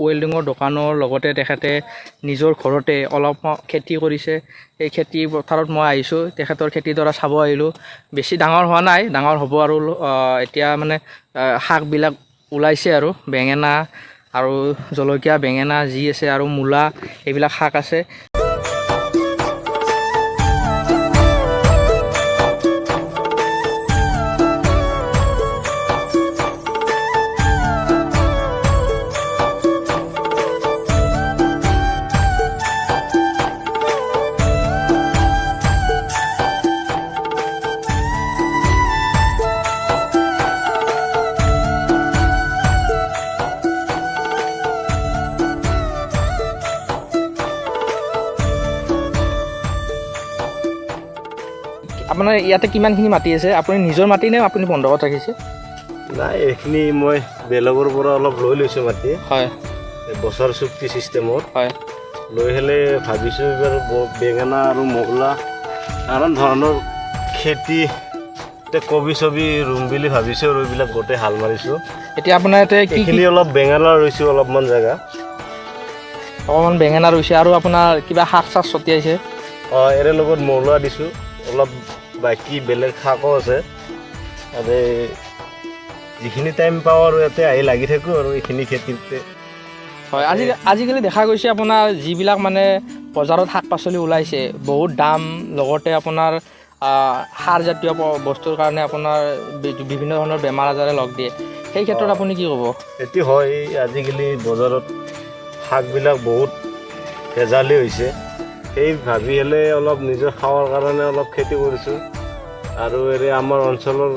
ৱেল্ডিঙৰ দোকানৰ লগতে তেখেতে নিজৰ ঘৰতে অলপ খেতি কৰিছে। সেই খেতি পথাৰত মই আহিছোঁ, তেখেতৰ খেতিডৰা চাব আহিলোঁ। বেছি ডাঙৰ হোৱা নাই, ডাঙৰ হ'ব আৰু এতিয়া মানে শাকবিলাক ওলাইছে আৰু বেঙেনা আৰু জলকীয়া, বেঙেনা যি আছে আৰু মূলা, এইবিলাক শাক আছে। আপোনাৰ ইয়াতে কিমানখিনি মাটি আছে? আপুনি নিজৰ মাটি নে আপুনি বন্ধকত ৰাখিছে? নাই, এইখিনি মই বেলেগৰ পৰা অলপ লৈ লৈছোঁ মাটি। হয়। বছৰ চুক্তি চিষ্টেমত। হয়। লৈ হ'লে ভাবিছোঁ এইবাৰ বেঙেনা আৰু মূলা নানান ধৰণৰ খেতি, কবি চবি ৰুম বুলি ভাবিছোঁ আৰু এইবিলাক গোটেই হাল মাৰিছোঁ। এতিয়া আপোনাৰ ইয়াতে কি এইখিনি অলপ বেঙেনা ৰুইছোঁ, অলপমান জেগা অকণমান বেঙেনা ৰুইছে আৰু আপোনাৰ কিবা শাক চাক ছটিয়াইছে? অঁ, ইয়াৰে লগত মূলা দিছোঁ অলপ, বাকী বেলেগ শাকো আছে। আৰু যিখিনি টাইম পাওঁ আৰু ইয়াতে আহি লাগি থাকোঁ আৰু এইখিনি খেতিতে। হয়। আজিকালি দেখা গৈছে আপোনাৰ যিবিলাক মানে বজাৰত শাক পাচলি ওলাইছে বহুত দাম, লগতে আপোনাৰ সাৰজাতীয় বস্তুৰ কাৰণে আপোনাৰ বিভিন্ন ধৰণৰ বেমাৰ আজাৰে লগ দিয়ে। সেই ক্ষেত্ৰত আপুনি কি ক'ব? সেইটো হয়, আজিকালি বজাৰত শাকবিলাক বহুত ভেজালি হৈছে। সেই ভাবি হ'লে অলপ নিজৰ খাৱাৰ কাৰণে অলপ খেতি কৰিছোঁ। আৰু এৰে আমাৰ অঞ্চলৰ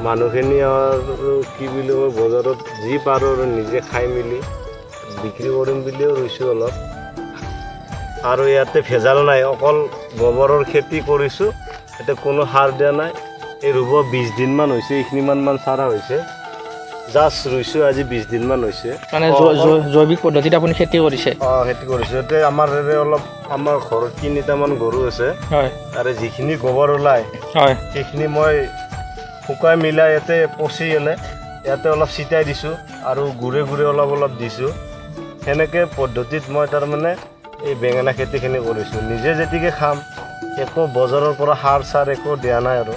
মানুহখিনি আৰু কি বুলি কয়, বজাৰত যি পাৰোঁ আৰু নিজে খাই মেলি বিক্ৰী কৰিম বুলিও ৰুইছোঁ অলপ। আৰু ইয়াতে ভেজাল নাই, অকল গোবৰৰ খেতি কৰিছোঁ, ইয়াতে কোনো সাৰ দিয়া নাই। এই ৰুব 20 দিনমান হৈছে, এইখিনিমান মান চাৰা হৈছে, জাষ্ট ৰুইছোঁ আজি 20 দিনমান হৈছে। মানে জৈৱিক পদ্ধতিত আপুনি খেতি কৰিছে? অঁ, খেতি কৰিছোঁ। ইয়াতে আমাৰ অলপ আমাৰ ঘৰত 3টামান গৰু আছে। হয়। আৰু যিখিনি গোবৰ ওলায়, হয়, সেইখিনি মই শুকাই মিলাই ইয়াতে পচি গ'লে ইয়াতে অলপ ছিটাই দিছোঁ আৰু গুৰে গুৰে অলপ অলপ দিছোঁ। সেনেকৈ পদ্ধতিত মই তাৰমানে এই বেঙেনা খেতিখিনি কৰিছোঁ। নিজে যেতিকে খাম, একো বজাৰৰ পৰা সাৰ চাৰ একো দিয়া নাই আৰু।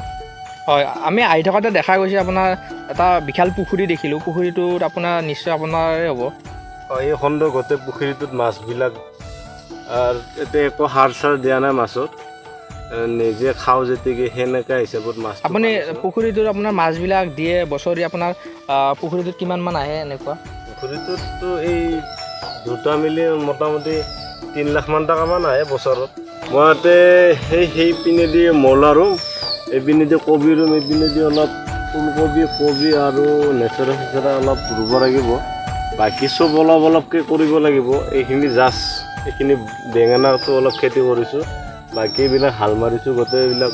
হয়, আমি আহি থকাতে দেখা গৈছে আপোনাৰ এটা বিশাল পুখুৰী দেখিলোঁ। পুখুৰীটোত আপোনাৰ নিশ্চয় আপোনাৰে হ'ব? অঁ, এই খণ্ড গোটেই পুখুৰীটোত মাছবিলাক, আৰু ইয়াতে একো সাৰ চাৰ দিয়া নাই মাছত, নিজে খাওঁ যেতিকে সেনেকুৱা হিচাপত মাছ। আপুনি পুখুৰীটোত আপোনাৰ মাছবিলাক দিয়ে বছৰি আপোনাৰ পুখুৰীটোত কিমানমান আহে এনেকুৱা? পুখুৰীটোততো এই দুটা মিলি মোটামুটি 3 লাখমান টকামান আহে বছৰত। মই ইয়াতে সেই পিনেদি মূলা ৰুম, এইপিনেদি কবি ৰুম, এইপিনেদি অলপ ফুলকবি, কবি আৰু নেচেৰা চেচেৰা অলপ ৰুব লাগিব। বাকী চব অলপ অলপকৈ কৰিব লাগিব। এইখিনি জাষ্ট এইখিনি বেঙেনাটো অলপ খেতি কৰিছোঁ, বাকী এইবিলাক হাল মাৰিছোঁ গোটেইবিলাক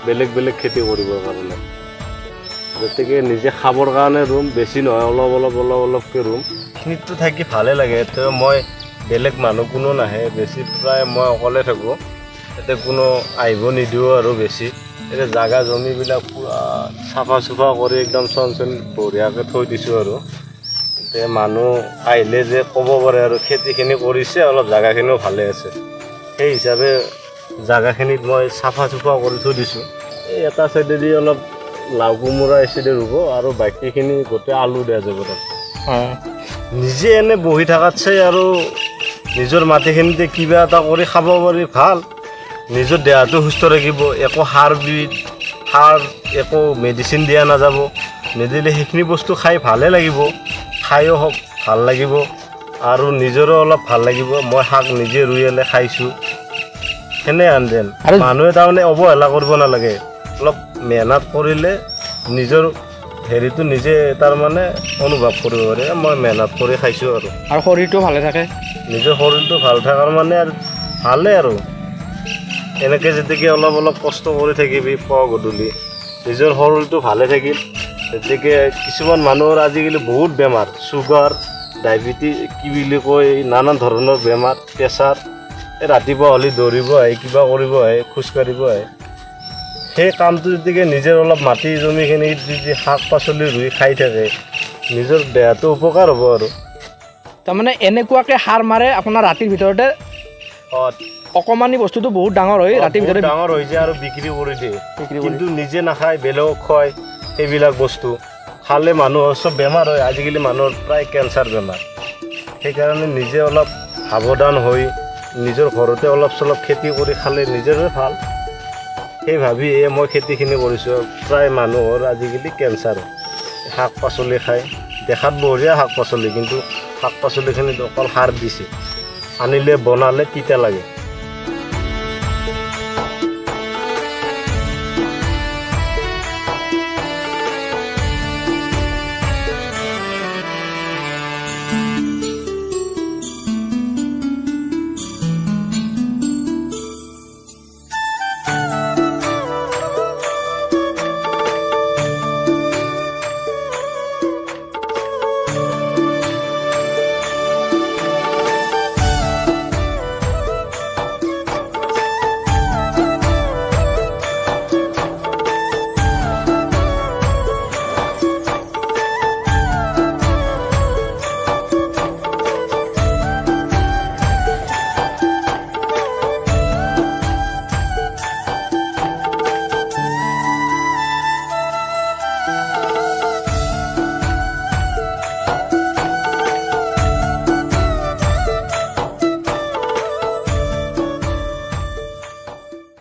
বেলেগ বেলেগ খেতি কৰিবৰ কাৰণে। গতিকে নিজে খাবৰ কাৰণে ৰুম, বেছি নহয়, অলপ অলপ অলপ অলপকৈ ৰুম। এইখিনিততো থাকি ভালে লাগে। তো মই বেলেগ মানুহ কোনো নাহে, বেছি প্ৰায় মই অকলে থাকোঁ। ইয়াতে কোনো আহিব নিদিওঁ আৰু বেছি। এতিয়া জাগা জমিবিলাক পূৰা চাফা চুফা কৰি একদম চনচন বঢ়িয়াকৈ থৈ দিছোঁ আৰু। এতিয়া মানুহ আহিলে যে ক'ব পাৰে আৰু খেতিখিনি কৰিছে, অলপ জাগাখিনিও ভালে আছে। সেই হিচাপে জাগাখিনিত মই চাফা চুফা কৰি থৈ দিছোঁ। এই এটা চাইডেদি অলপ লাও কোমোৰা এই চাইডে ৰুব আৰু বাকীখিনি গোটেই আলু দিয়া যাব তাত। নিজে এনে বহি থকাতছে আৰু নিজৰ মাটিখিনিতে কিবা এটা কৰি খাব পাৰি ভাল। নিজৰ দেহাটো সুস্থ ৰাখিব, একো সাৰ একো মেডিচিন দিয়া নাযাব। নিদিলে সেইখিনি বস্তু খাই ভালে লাগিব, খায়ো ভাল লাগিব আৰু নিজৰো অলপ ভাল লাগিব। মই শাক নিজে ৰুই হ'লে খাইছোঁ, সেনে আন যেন। মানুহে তাৰমানে অৱহেলা কৰিব নালাগে, অলপ মেহনত কৰিলে নিজৰ হেৰিটো নিজে তাৰমানে অনুভৱ কৰিব পাৰে। মই মেহনত কৰি খাইছোঁ আৰু। আৰু শৰীৰটো ভালে থাকে? নিজৰ শৰীৰটো ভাল থকাৰ মানে আৰু ভালে আৰু। এনেকৈ যেতিকে অলপ অলপ কষ্ট কৰি থাকিবি পুৱা গধূলি, নিজৰ শৰীৰটো ভালে থাকিল। গতিকে কিছুমান মানুহৰ আজিকালি বহুত বেমাৰ, চুগাৰ, ডায়েবেটিছ কি বুলি কয়, নানান ধৰণৰ বেমাৰ, প্ৰেছাৰ। এই ৰাতিপুৱা হ'লে দৌৰিব আহে, কিবা কৰিব আহে, খোজকাঢ়িব আহে। সেই কামটো গতিকে নিজৰ অলপ মাটি জমিখিনিত যদি শাক পাচলি ৰুই খাই থাকে, নিজৰ দেহাটো উপকাৰ হ'ব আৰু। তাৰমানে এনেকুৱাকৈ সাৰ মাৰে আপোনাৰ ৰাতিৰ ভিতৰতে। অঁ। অকণমানি বস্তুটো বহুত ডাঙৰ হয় ৰাতিৰ বহুত ভিতৰতে। ডাঙৰ হৈ যায় আৰু বিক্ৰী কৰি দিয়ে। বিক্ৰী কৰি। কিন্তু নিজে নাখায়, বেলেগক খুৱায়। সেইবিলাক বস্তু খালে মানুহৰ চব বেমাৰ হয়। আজিকালি মানুহৰ প্ৰায় কেঞ্চাৰ বেমাৰ। সেইকাৰণে নিজে অলপ সাৱধান হৈ নিজৰ ঘৰতে অলপ চলপ খেতি কৰি খালে নিজৰে ভাল। সেই ভাবিয়ে মই খেতিখিনি কৰিছোঁ। প্ৰায় মানুহৰ আজিকালি কেঞ্চাৰ হয়। শাক পাচলি খায়, দেখাত বঢ়িয়া শাক পাচলি, কিন্তু শাক পাচলিখিনিত অকল সাৰ দিছে। আনিলে বনালে তিতা লাগে।